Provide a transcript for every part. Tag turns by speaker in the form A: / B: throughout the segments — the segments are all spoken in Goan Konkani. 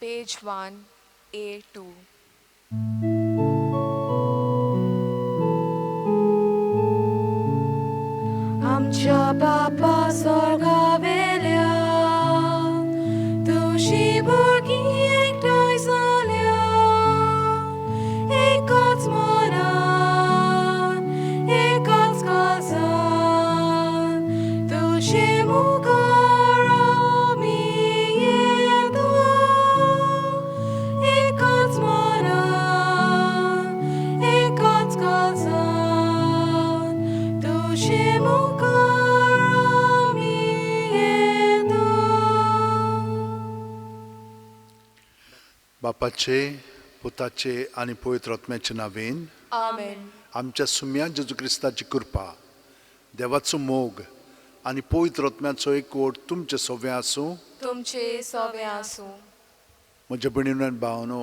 A: Page 1, A2. आमच्या बापा स्वर्गावेल्या तुजी भुरगीं एकठांय जाल्या एकाच मनान एकाच काळजान तुजे मुखार आमी येता एकाच मनान एकाच काळजान तुजे मुखार आमी येता.
B: बापाचे, पुताचे आनी पवित्र आत्म्याचे नांवेन.
A: आमेन.
B: आमच्या सुम्या जेजू क्रिस्ताची कृपा, देवाचो मोग आनी पवित्र आत्म्याचो एकवट तुमचे सोवे आसूं.
A: तुमचे सोवे आसूं.
B: म्हज्या भयणीनो आनी भावनो,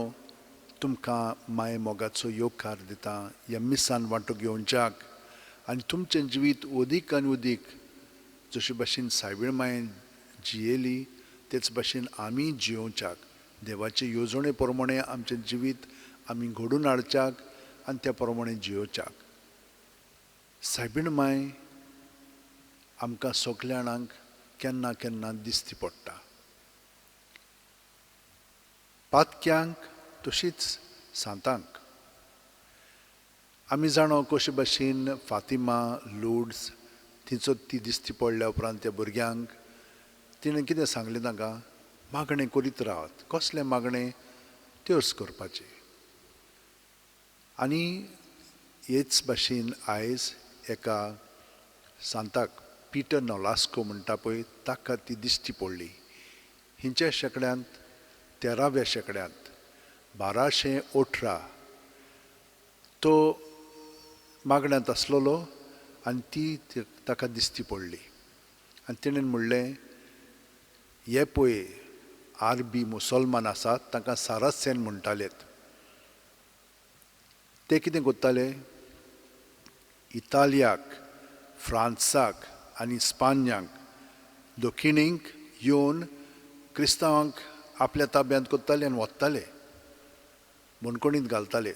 B: तुमकां माये मोगाचो येवकार दिता ह्या मिसान वांटो घेवच्याक आनी तुमचें जिवीत अदीक आनी अदीक जशे भाशेन सायबीण मायेन जियेली तेच भाशेन आमी जियोवच्याक, देवाचे येवजणे प्रमाणे आमचें जिवीत आमी घडून हाडच्याक आनी त्या प्रमाणे जियोवच्याक. सायबीण माय आमकां सगल्या जाणांक केन्ना केन्ना दिसती पडटा, पातक्यांक तशीच सांतांक. आमी जाणो कशे भाशेन फातिमा लुड्स तिचो ती दिसती पडल्या उपरांत त्या भुरग्यांक तिणें कितें सांगलें तांकां, मागणें करीत रावात. कसलें मागणें? त्योच करपाचें. आनी हेच भाशेन आयज एका सांताक पिटर नोलास्को म्हणटा पळय ताका ती दिश्टी पडली. हिंच्या शेंकड्यांत, 13व्या शेंकड्यांत, 1218 तो मागण्यांत आसलेलो आनी ती ताका दिश्टी पडली. आनी तिणें म्हणलें, हे पळय आरबी मुसलमान आसात तांकां सारासेन म्हणटालेत. ते कितें करताले, इतालियाक, फ्रांसाक आनी स्पान्यांक दक्षिणेक येवन क्रिस्तांवांक आपल्या ताब्यांत करताले आनी वताले, बणकणींत घालताले,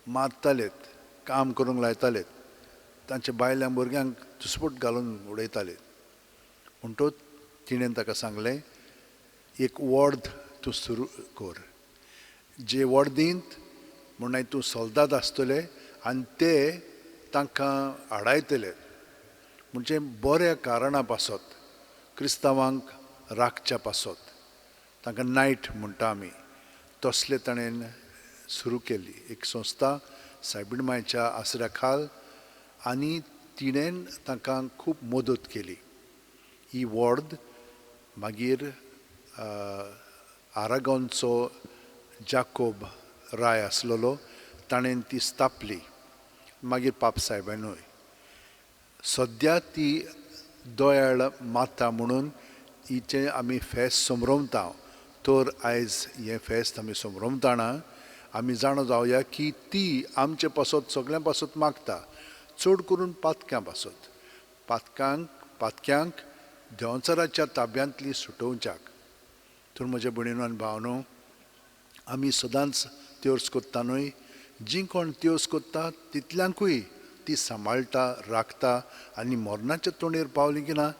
B: मारतालेत, काम करूंक लायताले, तांच्या बायलां भुरग्यांक दुसपट घालून उडयताले. म्हणटच तिणें ताका सांगलें, एक वर्द तूं सुरू कर, जे वर्दींत म्हणून तूं सोल्दाद आसतले आनी ते तांकां आडायतले, म्हणजे बऱ्या कारणा पासत, क्रिस्तांवांक राखच्या पासत, तांकां नायट म्हणटा आमी, तसले ताणें सुरू केली एक संस्था सायबीण मायच्या आसऱ्या खाल. आनी तिणें तांकां खूब मदत केली. ही वॉर्द मागीर आरागोनचो जाकोब राय आसलेलो ताणें ती स्थापली, मागीर पाप सायबानूय. सद्या ती दयाळ माता म्हणून हिचें आमी फेस्त समरमता. तर आयज हें फेस्त आमी समरमतना आमी जाणा जावया की ती आमचे पासत, सगळ्यां पासत मागता, चड करून पातक्यां पासत, पातक्यांक देंवचाराच्या ताब्यांतली सुटोवच्याक. तर म्हज्या भयणीनो आनी भावनो, आमी सदांच त्योर्स करता न्हय, जीं कोण त्योर्स करता तितल्यांकूय ती सांबाळटा, राखता आनी मरणाच्या तोंडेर पावली की ना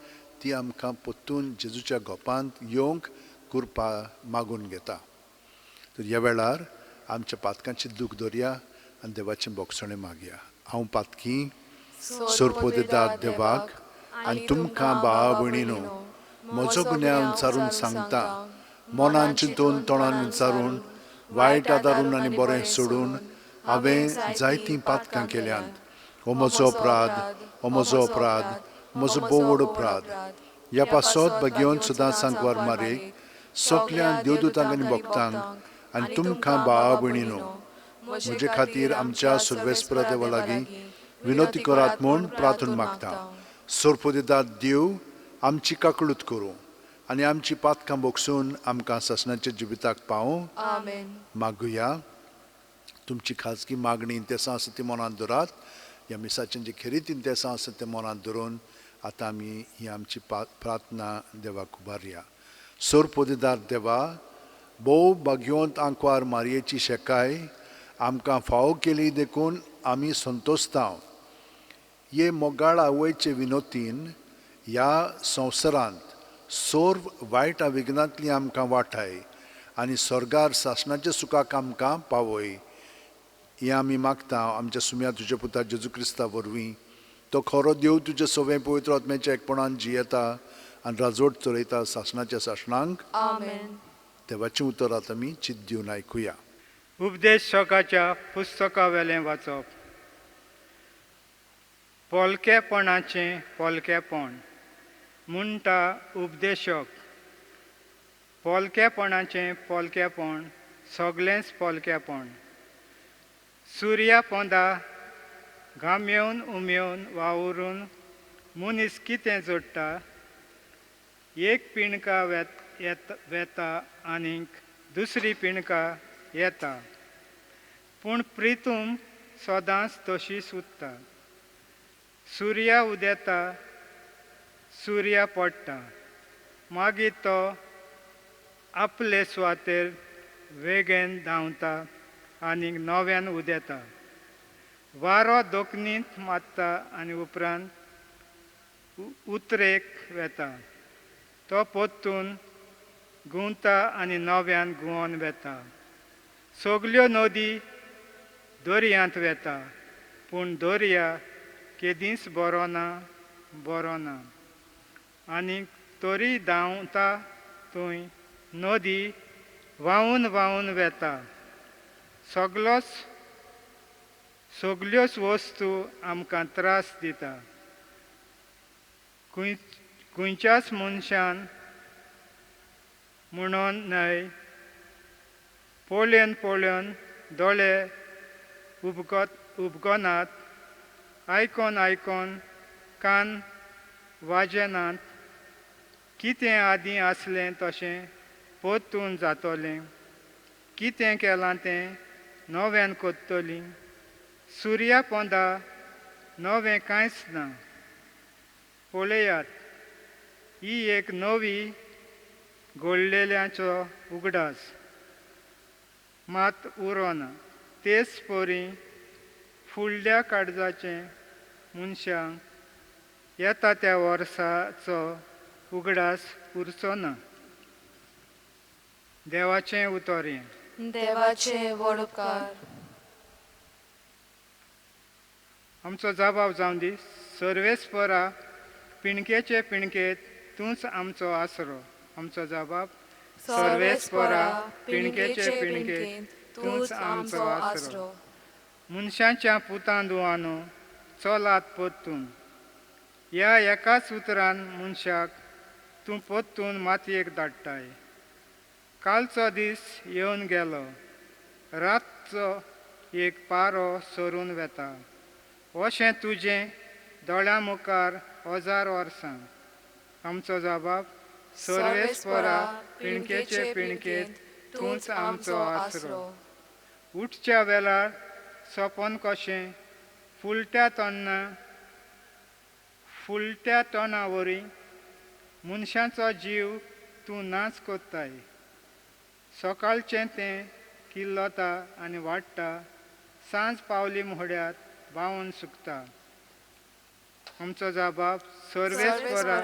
B: ती आमकां परतून जेजूच्या गोपांत येवंक कृपा मागून घेता. तर ह्या वेळार आमच्या पातकांची दूख दवरया आनी देवाचें बोगसणें मागया. हांव पातकी सोरपोदेदाद देवाक आनी तुमकां भावा भयणीनो म्हजो गुन्यांव विचारून सांगता, मनान चिंतून तोंडान विचारून वायट आदारून आनी बरें सोडून हांवें जायतीं पातकां केल्यांत. हो म्हजो अपराध, हो म्हजो अपराध, म्हजो बोवड अपराध. ह्या पासत भगेवन सदां सांकवार मारेक सगल्या देवदूतांक आनी भक्तांक आनी तुमकां भावा भयणीनो म्हजे खातीर आमच्या सुर्वेस्परा देवा लागीं विनोती करात म्हूण प्रार्थना मागता. सोरपोदेदाद देव आमची काकळूत करूं आनी आमची पातकां बोगसून आमकां सासणाच्या जिविताक पावूं. मागुया. तुमची खाजगी मागणी तेसां आसा ती मनांत दवरात. ह्या मिसाचें जे खेरीत तेसां आसा तें मनांत धरून आतां आमी ही आमची प्रार्थना देवाक उबारया. सोरपोदेदार देवा, भोव भाग्यवंत आंकवार मारयेची शेकाय आमकां फावो केली देखून आमी संतोसतांव. हे मोगाळ आवयचे विनोतीन ह्या संवसारांत सर्व वायट विघ्नांतली आमकां वाटाय आनी स्वर्गार सासणाच्या सुखाक आमकां पावय, हें आमी मागता आमच्या सुम्या तुज्या पुता जेजू क्रिस्ता वरवीं. तो खरो देव तुज्या सवें पवित्र आत्म्याच्या एकपणान जियेता आनी राजवट चलयता सासणाच्या सासणांक.
A: आमेन.
B: देवाचें उतर आतां आमी चित दिवन आयकुया.
C: उपदेशकाच्या पुस्तकावेलें वाचप. पोलकेपणाचें पोलकेपण म्हणटा उपदेशक. पोलकेपणाचें पोलकेपण सगळेंच पोलकेपण. सुर्या पोंदा घामेवन उमेवन वावरून मनीस कितें जोडटा? एक पिणका वेता आनीक दुसरी पिणका येता, पूण प्रितूम सदांच तशीच उरता. सुर्या उदेता, सुर्या पडटा, मागीर तो आपले सुवातेर वेगेन धांवता आनी नव्यान उदेता. वारो दोखणींत मारता आनी उपरांत उतरेक वेता. तो परतून घुंवता आनी नव्यान घुंवोन वेता. सगल्यो नदी दर्यांत वेता, पूण दर्या केदींच बरो ना, बरो ना. आनी तरी धांवता थंय नदी व्हांवून व्हांवून वेता. सगलोच सगल्योच वस्तू आमकां त्रास दिता. खंयच्याच मनशान म्हणून न्हय, पळोवन पळोवन दोळे उपगनात, आयकोन आयकोन कान वाजेनात. कितें आदीं आसलें तशें परतून जातलें, कितें केलां तें नव्यान करतलीं. सुर्या पोंदा नवें कांयच ना. पळयात, ही एक नवी घडलेल्याचो उगडास मात उरोना. तेच परी फुडल्या काळजाचें मनशांक येता त्या वर्साचो उगडास उरचो ना. देवाचें उतर हें.
A: देवाचे व्हड उपकार.
C: आमचो जबाब जावं दी. सर्वेस्परा पिणकेचे पिणकेत तूंच आमचो आसरो. आमचो जबाब.
A: सर्वेस्परा पिणकेचे पिणकेंत तूंच आमचो आसरो.
C: मनशाच्या पुतां दुवानो चलात परतून. ह्या एकाच उतरान मनशाक तूं परतून मातयेक धाडटाय. कालचो दीस येवन गेलो, रातचो एक पारो सरून वेता. अशें तुजें दोळ्यां मुखार हजार वर्सां. आमचो जबाब.
A: सर्वेस्परा पिणकेचे पिणकेंत तूंच आमचो आसरो.
C: उठच्या वेळार सपन कशें फुलट्या तोंडा फुलट्या तोंडा वरी मनशाचो जीव तूं नाच करताय. सकाळचें तें किल्लता आनी वाडटा, सांज पावली म्हळ्यार बावून सुकता. आमचो जबाब. सर्वेस्परा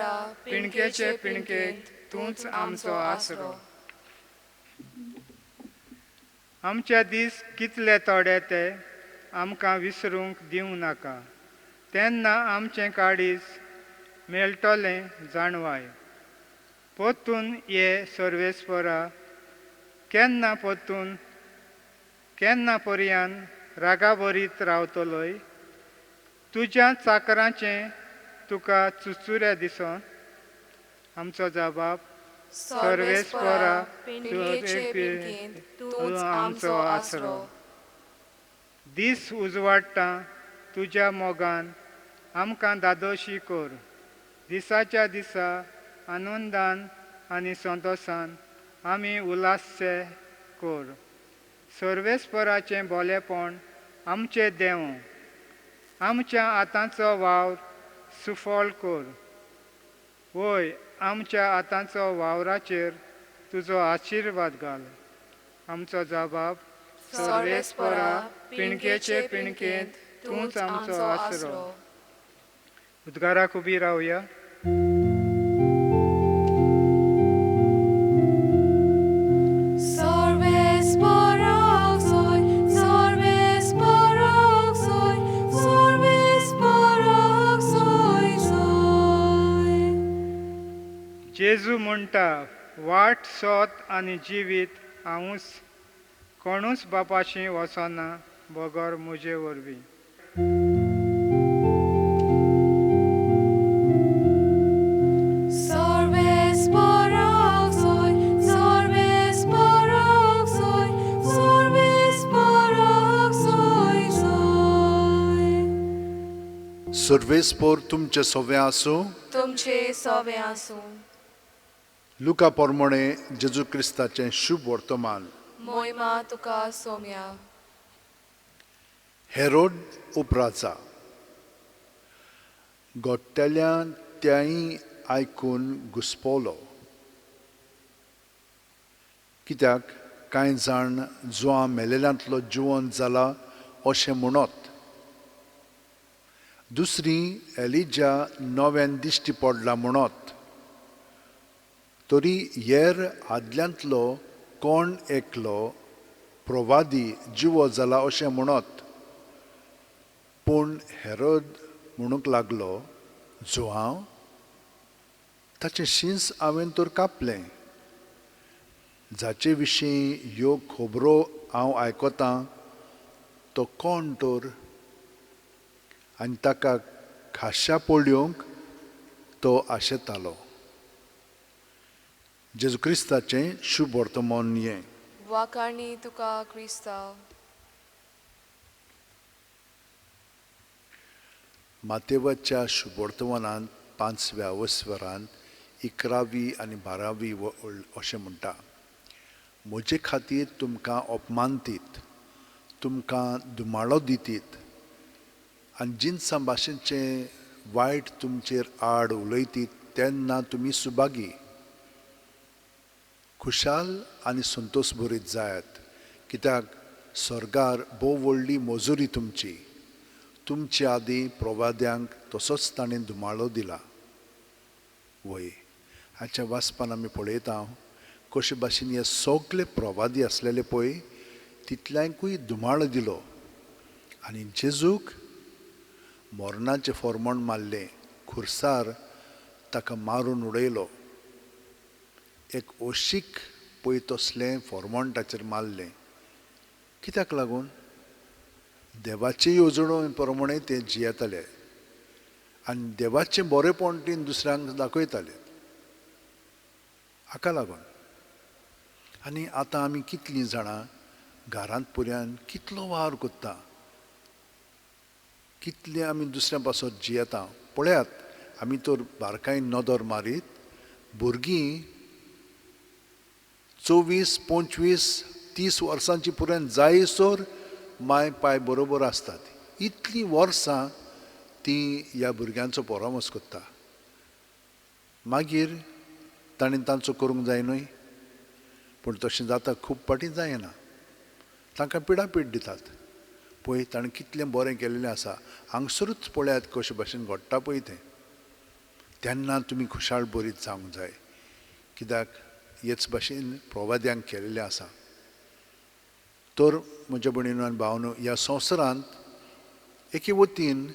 C: पिणकेचे पिणकेक तूंच आमचो आसरो. आमचे दीस कितले थोडे ते आमकां विसरूंक दिवं नाका. तेन्ना आमचें काळीज मेळटलें जाणवाय. परतून ये सर्वेस्परा, केन्ना परतून केन्ना पर्यान रागाभरीत रावतलोय? तुज्या चाकरांचें तुका चुचुरे दिसोन. आमचो जबाब.
A: सर्वेस्परा पिणकेचे पिणकेंत तूंच आमचो आसरो.
C: दीस उजवाडटा तुज्या मोगान आमकां दादोशी कर. दिसाच्या दिसा आनंदान आनी संतोसान आमी उल्हासचे कर. सर्वेस्पराचें बोलेपण आमचें देव. आमच्या आतांचो वावर सुफळ कर. वय आमच्या आतांचो वावराचेर तुजो आशिर्वाद घाल. आमचो जबाब, सर्वेस्परा पिणकेचे पिणकेंत तूंच आमचो आसरो. उद्गाराक उबी रावया. जेजू म्हणटा, वाट सोत आनी जिवीत हांवूच, कोणूच बापाशी वचना बगर म्हजे वरवीं.
B: सर्वेस्पोर तुमचे सोवे आसूं,
A: तुमचे सोवे आसूं.
B: लुका प्रमाणे जेजू क्रिस्ताचें शुभ वर्तमान.
A: मोहिमा तुका सोम्या.
B: हेरोड उपराजा गोट्टेल्या त्याय आयकून घुस्पलो, कित्याक कांय जाण जुआ मेलेल्यांतलो जिवन जाला अशें म्हणत, दुसरी एलिजा नव्यान दिश्टी पडला म्हणत, तरी येर आदल्यांतलो कोण एकलो प्रवादी जिवो जाला अशें म्हणत. पूण हेरोद म्हणूंक लागलो, जुआंव ताचें शींस हांवें तर कापलें, जाचे विशीं ह्यो खबरो हांव आयकतां तो कोण तर? आनी ताका खाशा पळोवंक तो आशेतालो. जेजू क्रिस्ताचें शुभ वर्तमान हें.
A: वाखाणी तुका क्रिस्तांव.
B: मातेवाच्या शुभवर्तमानांत 5व्या वस्वरांत 11वी आनी 12वी अशें म्हणटा, म्हजे खातीर तुमकां अपमानतीत, तुमकां दुमाळो दितीत आनी जिनसां भाशेचें वायट तुमचेर आड उलयतीत तेन्ना तुमी सुभागी, खुशाल आनी संतोश भरीत जायात, कित्याक स्वर्गार भोव व्हडली मजुरी तुमची. तुमचे आदीं प्रवाद्यांक तसोच ताणें धुमाळो दिला. वय हाच्या वाचपान आमी पळयता कशे भाशेन हे सगळे प्रवादी आसलेले पळय तितल्यांकूय धुमाळो दिलो आनी जेजूक मरणाचें फॉर्मण मारलें, खुर्सार ताका मारून उडयलो. एक ओशीक पळय तसलें फॉर्मण ताचेर मारलें. कित्याक लागून? देवाचे येवजणे प्रमाणे ते जियेताले आनी देवाचें बरेपण तीन दुसऱ्यांक दाखयताले. हाका लागून आनी आतां आमी कितलीं जाणां घरांत पुऱ्यान कितलो वावर करता, कितले आमी दुसऱ्या पासत जियेता. पळयात आमी तर बारकायेन नदर मारीत भुरगीं 24, 25, 30 वर्सांची पुराय जायसर माय पाय बरोबर आसतात. इतलीं वर्सां ती ह्या भुरग्यांचो परामर्श करता. मागीर ताणें तांचो करूंक जाय न्हय, पूण तशें जाता खूब फाटीं जायना. तांकां पिडापीड दितात. पळय ताणें कितलें बरें केल्लें आसा, हांगसरूच पळयात कशे भाशेन घडटा पळय तें. तेन्ना तुमी खुशाल बरीत जावंक जाय, कित्याक हेच भाशेन प्रवाद्यांक केल्लें आसा. तर म्हज्या भयणीनो आनी भावनो, ह्या संवसारांत एके वतीन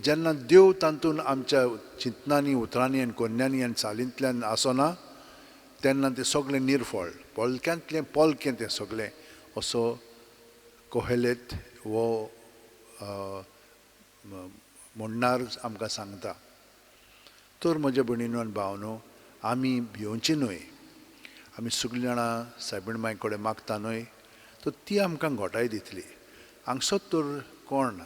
B: जेन्ना देव तातूंत आमच्या चिंतनांनी, उतरांनी आनी कोन्यांनी आनी चालींतल्यान आसना तेन्ना तें सगळें निर्फळ, पोलक्यांतलें पोलकें तें सगळें, असो कोहेलेत हो म्हणणार आमकां सांगता. तर म्हज्या भयणीनो आनी भावनो, आमी भिवची न्हय. आमी सगळीं जाणां सायबीण माय कडेन मागता न्हय, तर ती आमकां घोटाय दितली. हांगसर तर कोण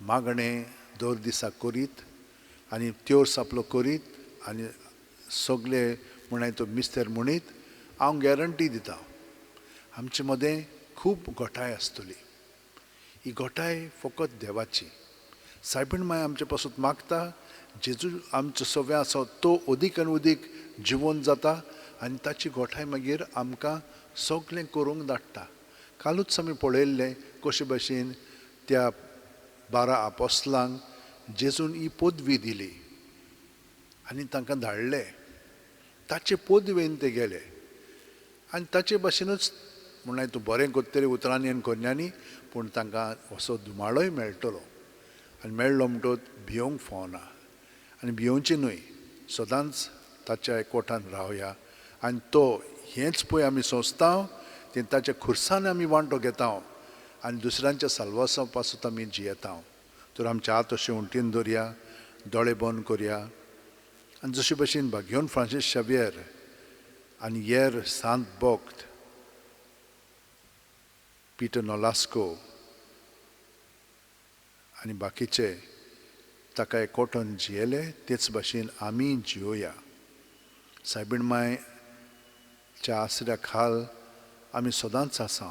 B: मागणें दर दिसा करीत आनी त्योर्स आपलो करीत आनी सगळे म्हणाय तो मिस्तेर म्हणीत, हांव गॅरंटी दिता आमचे मदें खूब घोटाय आसतली. ही घोटाय फकत देवाची. सायबीण माय आमचे पासून मागता, जेजू आमचो सव्या आसा तो अदीक आनी अदीक जिवन जाता आनी ताची घोटाय मागीर आमकां सगळें करूंक धाडटा. कालूच आमी पळयल्लें कशे भशेन त्या 12 आपोस्लांक जेजून ही पदवी दिली आनी तांकां धाडले. ताचे पदवेन ते गेले आनी ताचे भशेनूच म्हणल्यार तूं बरें करतलें उतरांनी आनी करण्यांनी, पूण तांकां असो धुमाळोय मेळटलो. आनी मेळ्ळो म्हणटकच भियोंक फावना आनी भियोवचें न्हय, सदांच ताच्या एकवटान रावया. आनी तो हेंच पळय आमी सोंसता तें ताच्या खुर्सान आमी वांटो घेता आनी दुसऱ्यांच्या साल्वासा पासून आमी जियेता. तर आमचे हात अशें उंटीन दवरया, दोळे बंद करया आनी जशे भशेन भाग्योन फ्रांसीस शावियर आनी येर सांत भक्त पिटर नोलास्को आनी बाकीचे ताका एकवटून जियेले, तेच भाशेन आमी जियोया. सायबीण मायच्या आसऱ्या खाल आमी सदांच आसा.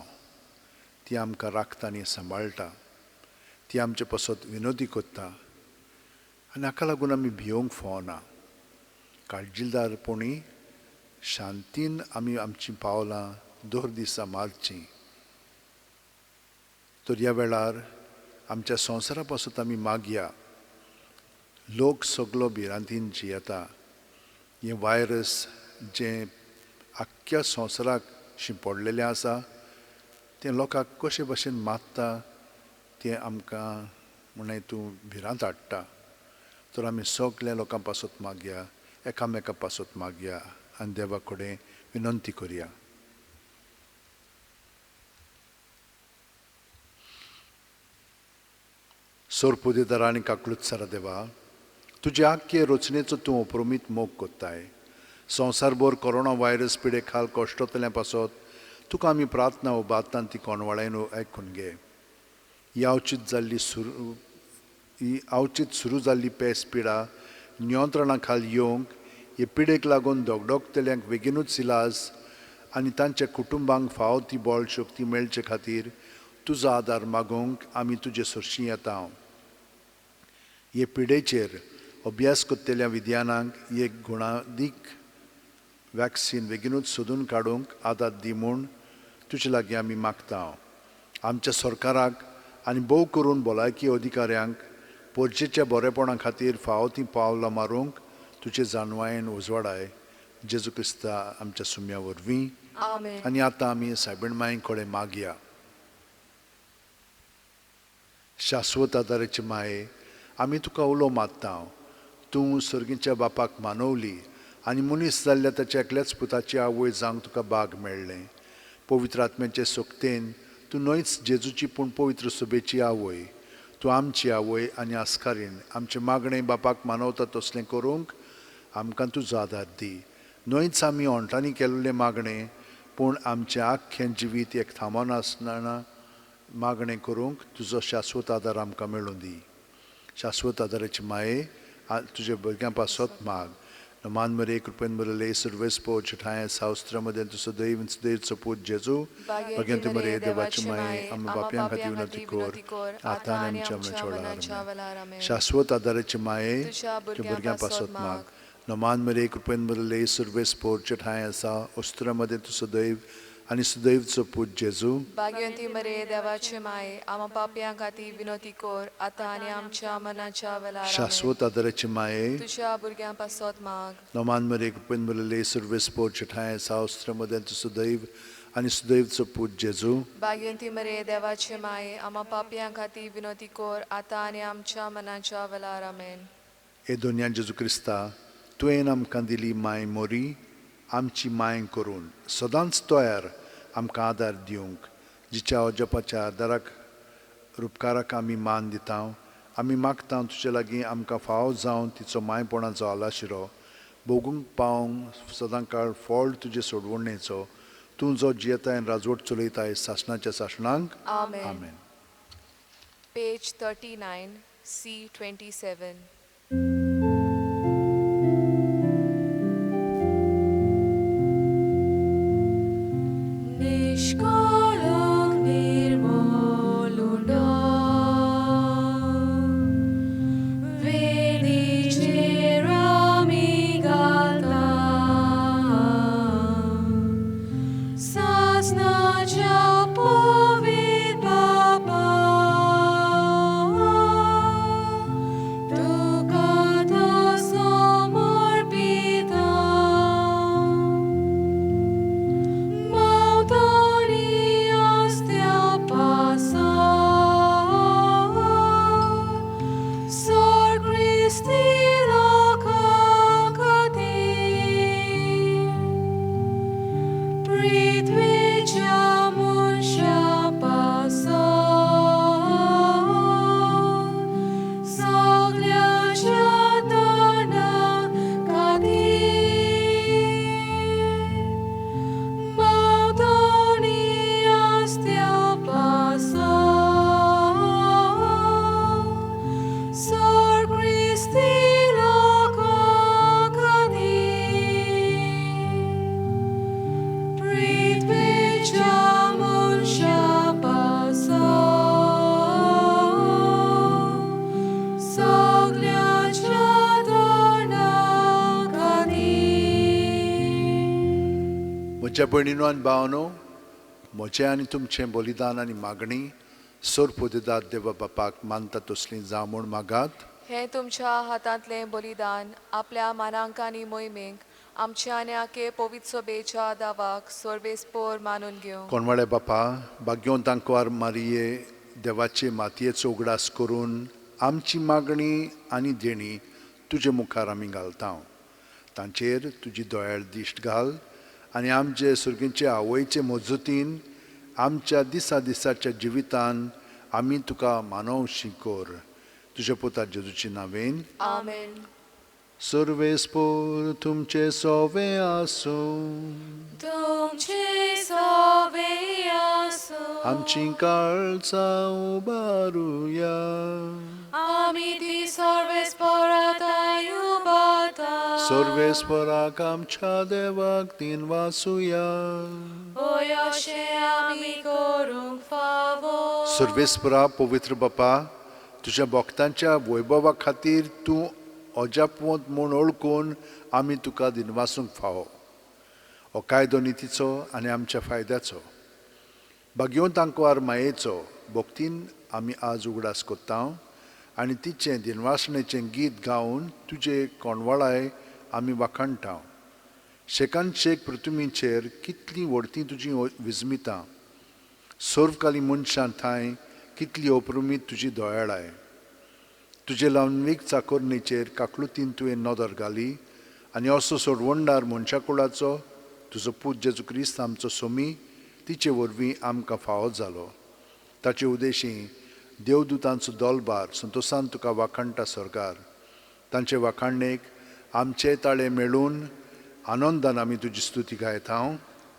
B: ती आमकां राखता आनी सांबाळटा, ती आमचे पासत विनोदी करता आनी हाका लागून आमी भियोंक फावना. काळजीदारपणी शांतीन आमी आमचीं पावलां दर दिसा मारचीं. तर ह्या वेळार आमच्या संवसारा पासून आमी मागया. लोक सगलो भिरांतीन जियेता. हें व्हायरस जें आख्ख्या संवसाराक शिंपडलेलें आसा तें लोकांक कशे भशेन मारता तें आमकां म्हणल्यार तूं भिरांत हाडटा. तर आमी सगल्या लोकां पासत मागया, एकामेका पासत मागया आनी देवा कडेन विनंती करया. सोरपुदेदारा आनी काकलुत्सरा देवा, तुजे आख्खे रचनेचो तूं अप्रमीत मोग कोत्ताय. संवसारभर कोरोना व्हायरस पिडे खाल कश्टतल्या पासत तुका आमी प्रार्थना उबारता ती कोणवाळ्यान आयकून घे. ही आवचीत सुरू जाल्ली पेस पिडा नियंत्रणा खाल येवंक, हे पिडेक लागून धगधगतल्यांक बेगीनूच इलाज आनी तांच्या कुटुंबांक फावो ती बळ शक्ती मेळचे खातीर तुजो आदार मागूंक आमी तुजे सरशीं येता. हे पिडेचेर अभ्यास करतल्या विज्ञानांक एक गुणादीक वॅक्सीन बेगीनूच सोदून काडूंक आदार दी म्हूण तुजे लागीं आमी मागता. आमच्या सरकाराक आनी भोव करून भलायकी अधिकाऱ्यांक पोरचेच्या बरेपणा खातीर फावो तीं पावलां मारूंक तुजे जाणवायेन उजवाडाय. जेजू क्रिस्ता आमच्या सुम्या वरवीं. आनी आतां आमी सायबीण माई कडेन मागया. शाश्वत आदाराचे माये, आमी तुका उलो मारता. तूं सर्गीच्या बापाक मानवली आनी मनीस जाल्ल्या ताच्या एकल्याच पुताची आवय जावंक तुका बाग मेळ्ळें. पवित्र आत्म्याचे सोकतेन तूं न्हयच जेजूची पूण पवित्र सभेची आवय. तूं आमची आवय आनी आस्कारीन आमचें मागणें बापाक मानवता तसलें करूंक आमकां तुजो आदार दी. न्हयच आमी ओंठांनी केल्लें मागणें पूण आमचें आख्खें जिवीत एक थांबनासतना मागणें करूंक तुजो शाश्वत आदार आमकां मेळूं दी. शाश्वत आदाराची माये तुज्या भुरग्यां पासत माग. मान मरे कृपेन बरले सुरवेस पोच ठाय शास्त्रामध्ये तूं सदैव सदैवचो पूत जेजू भगवंत मरे देवाची माये आमच्या बाप्यां खातीर विनंती कर आतां आनी आमच्या मरणाच्या वेळार. आमेन. शाश्वत आदाराची माये तुज्या भुरग्यां पासत माग. नमान मरे कृपेन बरले सुरवेस पोच ठाय आसा अस्त्रामध्ये तूं सदैव आनी सदैवचो पूत जेजू
A: भाग्यवंती मरे देवाचे माये आमा पापयां खातीर विनोती कर आतां आनी आमच्या मनाच्या वेळार.
B: शाश्वत आदाराचे माये
A: तुज्या भुरग्यां पासत माग.
B: नमान मरे कृपेन भरलेले सुरवेस पोच ठाय शास्त्रामध्ये तूं सदैव आनी सदैवचो पूत जेजू
A: भाग्यवंती मरे देवाचे माये आमा पापयां खातीर विनोती कर आतां आनी आमच्या मनाच्या वेळार. आमेन.
B: हे दोनया जेजू क्रिस्ता, तुवें आमकां दिली माय मोरी आमची माय करून सदांच तयार आमकां आदार दिवंक, जिच्या अजपाच्या आदाराक रुपकाराक आमी मान दिता. आमी मागता तुजे लागीं आमकां फावो जावन तिचो मायपणाचो आलाशिरो भोगूंक पावंक सदां काळ फळ तुजे सोडवणेचो. तूं जो जियेताय राजवट चलयताय सासणाच्या सासणांक.
A: आमेन.
B: आमेन.
A: Page 39, C 27. निष्कळंक निर्मल वेदीचेर आमी घालता.
B: म्हज्या भयणीनो आनी भावानो, म्हजें आनी तुमचें बलिदान आनी मागणी सोरपोदेदाद देवा बापाक मानता तसली जावं म्हूण मागात.
A: हें तुमच्या हातांतलें बलिदान आपल्या मानांक आनी मोहिमेक आमच्या आनी आके पवित्र सोबेच्या दावाक सर्वेस्पोर मानून घेवं.
B: कोणवाळे बापा, भाग्योंत आंकवार मारिये देवाचे मातयेचो उगडास करून आमची मागणी आनी देणी तुजे मुखार आमी घालता. तांचेर तुजी दयाळ दिश्ट घाल आनी आमचे सुर्गीचे आवयचे मजतीन आमच्या दिसा दिसाच्या जिवितान आमी तुका मानवशी कर. तुज्या पुता जेजूची नावेन
A: आमेन.
B: सर्वेस्पोर तुमचे सोवे आसूं.
A: तुमचे सोवे आसूं.
B: आमची काळजां उबारुया.
A: आमी ती सर्वेस्पोराताय उबारता.
B: सर्वेस्पोराक आमच्या देवाक दिनवासुया.
A: होय अशें आमी करूंक फावो.
B: सर्वेस्परा पवित्र बापा, तुज्या भक्तांच्या वैभवा खातीर तूं अजापवंत म्हूण वळखून आमी तुका दिनवासूंक फावो. हो कायदो नितीचो आनी आमच्या फायद्याचो भाग्योंत आंकवार मायेचो भक्तीन आमी आज उगडास करता आनी तिचें दिनवासणेचें गीत गावन तुजे कोणवाळाय आमी वाखाणटा. शेकान शेक पृथ्वीचेर कितलीं व्हडतीं तुजीं विजमितां, सर्वकाली मनशां थांय कितली अप्रमीत तुजी दयाळाय. तुजे लावणवीक चाकोरणीचेर काकलुतीन तुवें नदर घाली आनी असो सोडवणदार मनशा कुळाचो तुजो पूत जेजू क्रिस्त आमचो सोमी तिचे वरवीं आमकां फावो जालो. ताचे उदेशी देवदूतांचो दोलबार संतोसान तुका वाखाणटा सरकार. तांचे वाखाणणेक आमचे ताळे मेळून आनंदान आमी तुजी स्तुती गायता.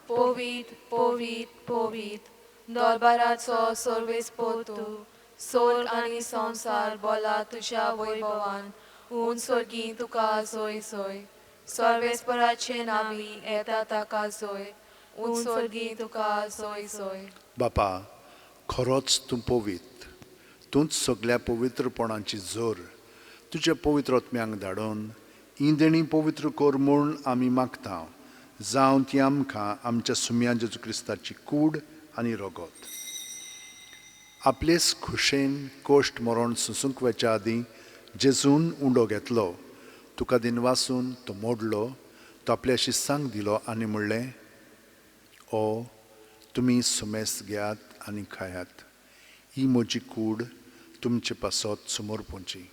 A: पवित्र पवित्र पवित्र दरबाराचो सर्वेस्पोर तूं, सोर्ग आनी संवसार बोला तुज्या वैभवान. हून सोर्गी तुका सोय सोय. सर्वेस्पराचे नावी येता ताका सोय. हून सोर्गी तुका सोय सोय.
B: बापा, खरोच तूं पवित्र, तूंच सगल्या पवित्रपणाची जोर. तुज्या पवित्र आत्म्यांक धाडून ही देणी पवित्र कर म्हूण आमी मागता. जावं ती आमकां आमच्या सुम्या जेजू क्रिस्ताची कूड आनी रगत. आपलेच खुशेन कोश्ट मरण सोसूंक वचच्या आदीं जेजून उंडो घेतलो, तुका दिनवासून तो मोडलो, तो आपल्या शिस्सांक दिलो आनी म्हणलें, ओ तुमी सुमेस घेयात आनी खायात, ही म्हजी कूड तुमचे पासत समर्पूंची.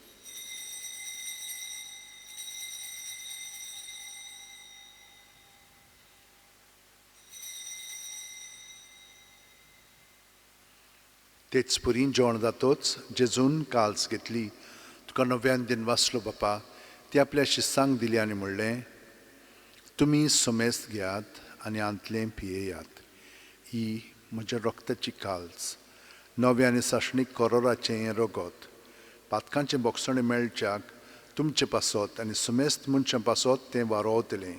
B: तेच परी जेवण जातोच जेजून काल्स घेतली, तुका नव्यान दिनवासलो बापा, ती आपल्या शिस्सांक दिली आनी म्हणलें, तुमी समेस्त घेयात आनी आंतलें पियेयात, ही म्हज्या रक्ताची काल्स, नव्या आनी सासणीक करोराचें हें रगत, पातकांचें बोगसणें मेळच्याक तुमचे पासत आनी समेस्त मनशां पासत तें वारोवतलें,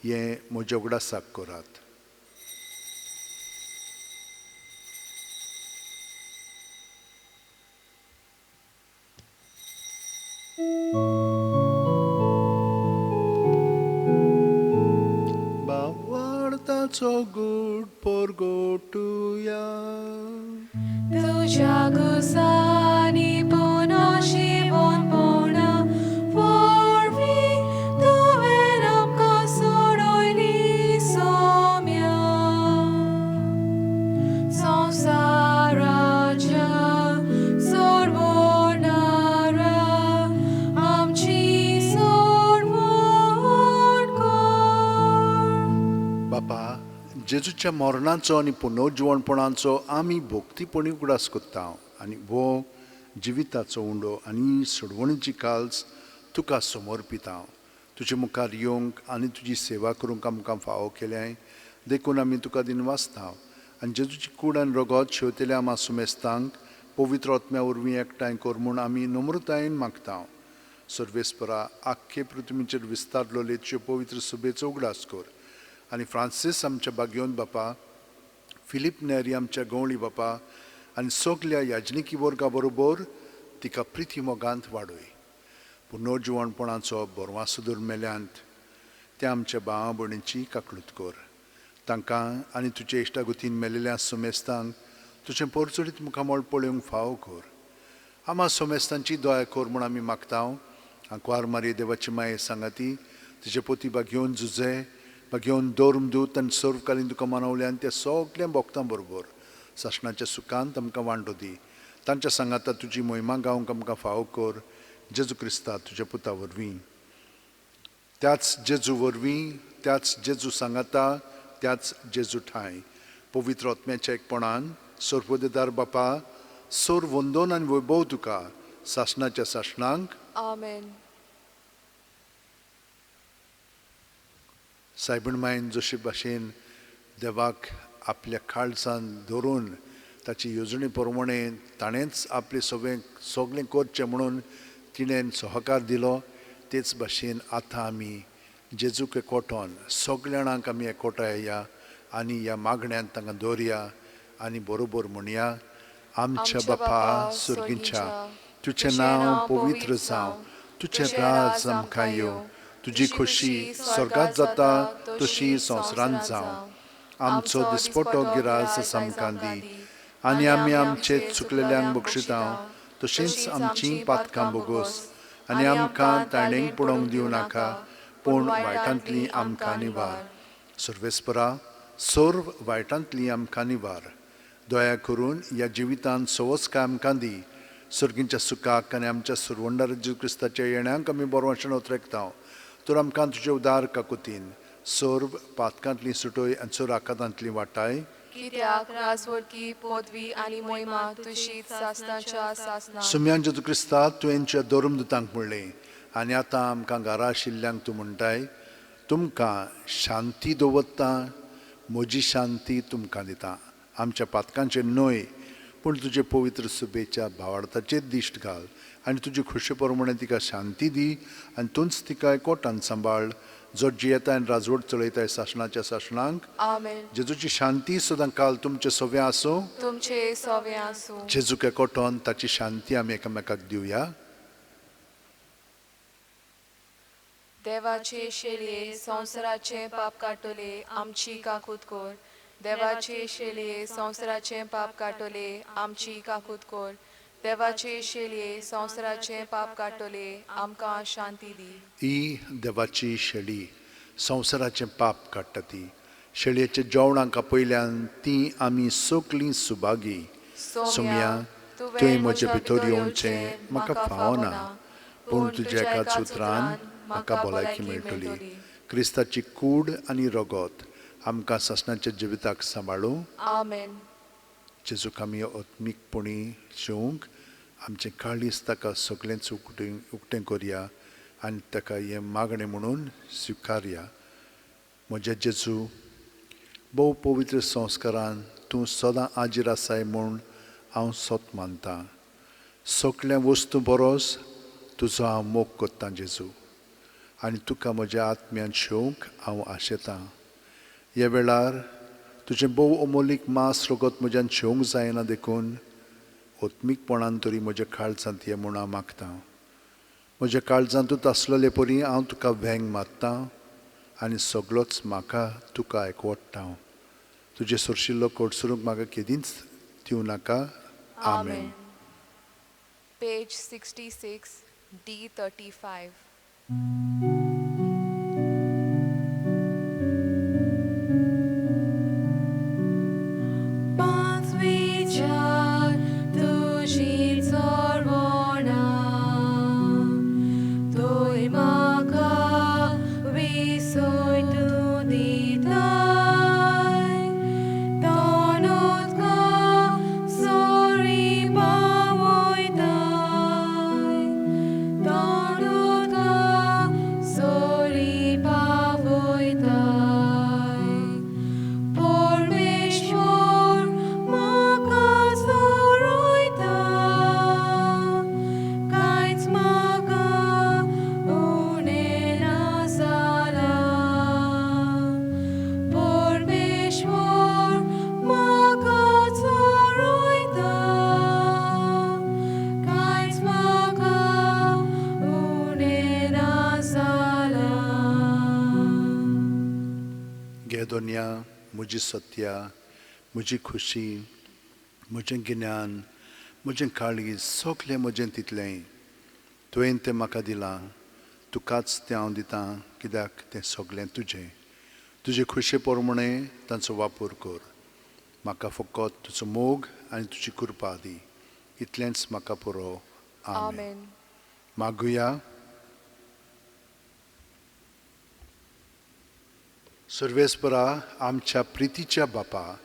B: हें म्हज्या उगडासाक करात. बावार्थाचो गूढ परगटुया.
A: तुज्या गुसानी पुना शिवोनपणा वरवीं तुवें आमकां सोडयली सोम्या. संवसाराच्या सोडवणारा आमची सोडवण कर.
B: बापा, जेजूच्या मरणाचो आनी पुनर्जिवणपणाचो आमी भक्तीपणी उगडास करता आनी हो जिविताचो उंडो आनी सोडवणीची काल्स तुका समर्पिता. तुजे मुखार येवंक आनी तुजी सेवा करूंक आमकां फावो केल्याय देखून आमी तुका दिनवासता आनी जेजूची कूड आनी रगत शेवतेल्या आमा सुमेस्तांक पवित्र आत्म्या वरवीं एकठांय कर म्हूण आमी नम्रतायेन मागता. सर्वेस्परा, आख्खे पृथ्वीचेर विस्तारलोले तुज्यो पवित्र सभेचो उगडास कर आनी फ्रांसीस आमच्या बागयोन बापा, फिलीप नेरी आमच्या गवळी बापा आनी सगल्या याजनिकी वर्गा बरोबर तिका प्रिती मोगांत वाडय. पुनर्जिवणपणाचो बरवासो मेल्यांत त्या आमच्या भावा भयणीची काकळूत कर. तांकां आनी तुजे इश्टागतीन मेलेल्या समेस्तांक तुजें परजळीत मुखामळ पळोवंक फावो कर. आमा समेस्तांची दया कर म्हूण आमी मागता. आंकवार मारये देवाची माये सांगाती तुजे पोती बागेवन जुजे बागेवन धर्मदूत आनी सर्वकालीन तुका मानवल्यान त्या सगळ्या भक्तां बरोबर सासणाच्या सुखांत आमकां वांटो दी. तांच्या सांगाता तुजी मोहिमा गावंक आमकां फावो कर, जेजू क्रिस्ता तुज्या पुता वरवीं. त्याच जेजू वरवीं, त्याच जेजू सांगाता, त्याच जेजू ठांय पवित्र आत्म्याच्या एकपणान सर्वदेदार बापा सोर वंदोन आनी वैभव तुका सासणाच्या सासणांक.
A: आमेन.
B: सायबण मायन जशे भाशेन देवाक आपल्या काळजान धरून ताची येवजणे प्रमाणे ताणेंच आपलें सगळें सगळें करचें म्हणून तिणें सहकार दिलो, तेच भाशेन आतां आमी जेजूक एकवटोन सगळ्या जाणांक आमी एकवटाय या आनी ह्या मागण्यांत तांकां दवरया आनी बरोबर म्हणया. आमच्या बापा सर्गीच्या, तुजें नांव पवित्र जावं, तुजें राज आमकां येवं, तुजी खोशी स्वर्गांत जाता तशी संवसारांत जावं. आमचो दिसपटो गिरास आमकां दी आनी आमी आमचे चुकलेल्यांक बक्षिता तशेंच आमची पातकां बोगोस आनी आमकां ताणेंक पडोवंक दिवं नाका, पूण वायटांतली आमकां निवार. सर्वेस्परा, सर्व वायटांतली आमकां निवार. दया करून ह्या जिवितांत सवस्काय आमकां दी. सर्गींच्या सुखाक आनी आमच्या सुरवंडार जेजू क्रिस्ताच्या येण्याक आमी बरो वाचन उतरेकता. तर आमकां तुजे उदार काकुतीन सर्व पातकांतली सुटय आनी सर्व आकातांतली वाटाय.
A: कित्याक राजवडकी पदवी आनी मोहिमा तुजी सासणाच्या सासणाक.
B: सुम्यान जेजू क्रिस्ता, तुवें तुज्या धर्मदूतांक म्हणलें आनी आतां आमकां घरा आशिल्ल्यांक तूं म्हणटाय, तुमकां शांती दवरता, म्हजी शांती तुमकां दिता. आमच्या पातकांचेर न्हय पूण तुजे पवित्र सुबेच्या भावार्थाचेर दिश्ट घाल आनी तुजे खोशे प्रमाणे तिका शांती दी आनी तूंच तिका एकवटान सांबाळ, जो जियेता आनी राजवट चलयताय सासणाच्या सासणांक.
A: आमेन.
B: जेजूची शांती सदां काल तुमचे सवे आसूं,
A: तुमचे सवे आसूं.
B: जेजूक एकवटोन ताची शांती आमी एकामेकाक दिवया.
A: देवाचे शेलये संवसाराचें पाप काडटले आमची काकूत कर. देवाचे शेलये संवसाराचें पाप काडटले आमची काकूत कर. देवाचे शेलये संवसाराचें पाप काडटले आमकां शांती दी.
B: ही देवाची शेळी संवसाराचें पाप काडटा. ती शेळयेच्या जेवणाक आपयल्यान ती आमी सगळीं सुभागी. सोम्या, तुवें म्हजे भितर येवचें म्हाका फावना, पूण तुज्या एकाच उतरान म्हाका भलायकी मेळटली. क्रिस्ताची कूड आनी रगत आमकां सासणाच्या जिविताक सांबाळूं.
A: आमेन.
B: जेजूक आमी आत्मीकपणी शेवंक आमचें काळीज ताका सगळेंच उकतें उकतें करया आनी ताका हें मागणें म्हणून स्विकारया. म्हज्या जेजू, भोव पवित्र संस्कारान तूं सदां आजीर आसाय म्हूण हांव सत मानतां. सगळ्या वस्तू बरोस तुजो हांव मोग करतां जेजू, आनी तुका म्हज्या आत्म्यान शेवंक हांव आशेतां. ह्या वेळार तुजें भोव अमोलीक मांस रगत म्हज्यान शेवंक जायना, देखून आत्मीकपणान तरी म्हज्या काळजांत ये म्हूण हांव मागतां. म्हज्या काळजांतूच आसलेले परी हांव तुका वेंग मारतां आनी सगळोच म्हाका तुका एकवटता. तुजें सरशिल्लो कोडसरूंक म्हाका केदींच दिवं नाका. आमेन.
A: Page 66, D35.
B: दोनया म्हजी सत्या, म्हजी खुशी, म्हजें गिन्यान, म्हजें काळीज, सगलें म्हजें तितलेंय तुवें तें म्हाका दिलां. तुकाच तें हांव दितां, कित्याक तें सगलें तुजें. तुजे खुशे प्रमाणें तांचो वापर कर. म्हाका फकत तुजो मोग आनी तुजी कृपा दी, इतलेंच म्हाका पुरो. आमेन. मागुया. सर्वेस्परा, आमच्या प्रितीच्या बापा,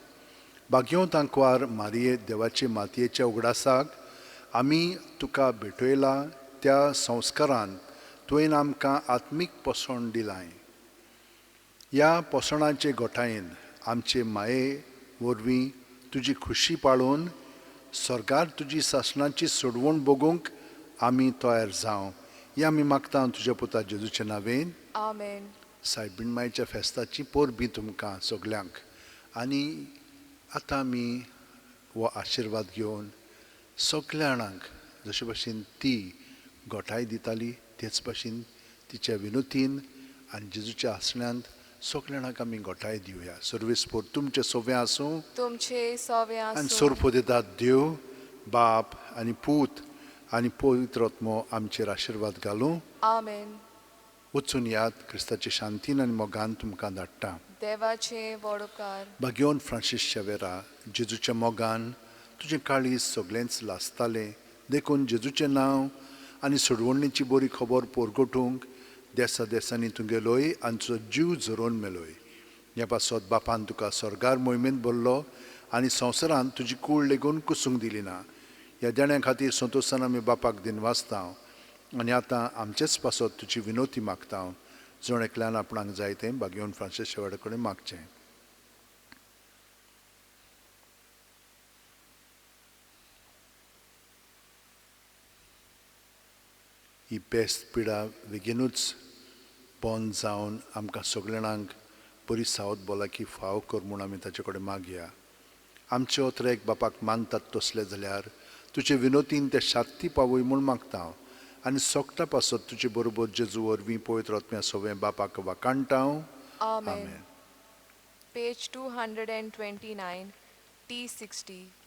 B: भाग्यवंत आंकवार मारिये देवाचे मातयेच्या उगडासाक आमी तुका भेटयला त्या संस्कारान तुवें आमकां आत्मीक पोसण दिलाय. ह्या पोसणाचे गोठायेन आमचे माये वरवीं तुजी खुशी पाळून स्वर्गार तुजी सासणाची सोडवण बगूंक आमी तयार जावं, हें आमी मागता तुज्या पुता जेजूच्या नांवेन.
A: आमेन.
B: सायबीण मायच्या फेस्ताची परबीं तुमकां सगल्यांक. आनी आतां आमी हो आशिर्वाद घेवन सगल्या जाणांक जशे भशेन ती गोठाय दिताली तेच भशेन तिच्या विनोतीन आनी जेजूच्या आसण्यांत सगल्या जाणांक आमी गोठाय दिवया. सर्वेस्पोर तुमचें सोवें आसूं,
A: तुमचे सोवे
B: आनी
A: आसूं.
B: सोरपो दितात देव बाप आनी पूत आनी पवित्र आत्मो आमचेर आशिर्वाद घालूं.
A: आमेन.
B: वचून याद क्रिस्ताचे शांतीन आनी मोगान तुमकां धाडटा.
A: देवाचे वडोकार.
B: भाग्योन फ्रांसीस शेवेरा, जेजूच्या मोगान तुजें काळीज सगळेंच लासतालें, देखून जेजूचें नांव आनी सोडवणीची बरी खबर पोरगोटूंक देसा देसांनी तूं गेलोय आनी तुजो जीव झरोवन मेलोय. ह्या पासत बापान तुका स्वर्गार मोहिमेंत भरलो आनी संवसारांत तुजी कूळ लेगून कुसूंक दिली ना. ह्या देण्या खातीर संतोशान आमी बापाक दिनवासता आनी आतां आमचेच पासत तुजी विनोती मागता. जण एकल्यान आपणाक जाय तें भाग्योन फ्रांसीस शेवाडा कडेन मागचें. ही पेस्त पिडा बेगीनूच बंद जावन आमकां सगल्या जाणांक बरी सावत भलायकी फाव कर म्हूण आमी ताचे कडेन मागया. आमचे ओतरेक बापाक मानतात तसले जाल्यार तुजे विनोतीन ते शांती पावय म्हूण मागता हांव आनी सोगटा पासत तुजे बरोबर जेजू वरवीं पवित्र आत्म्या सवें बापाक वाखाणटा हांव.
A: आमेन.
B: आमेन.
A: Page 229, T60.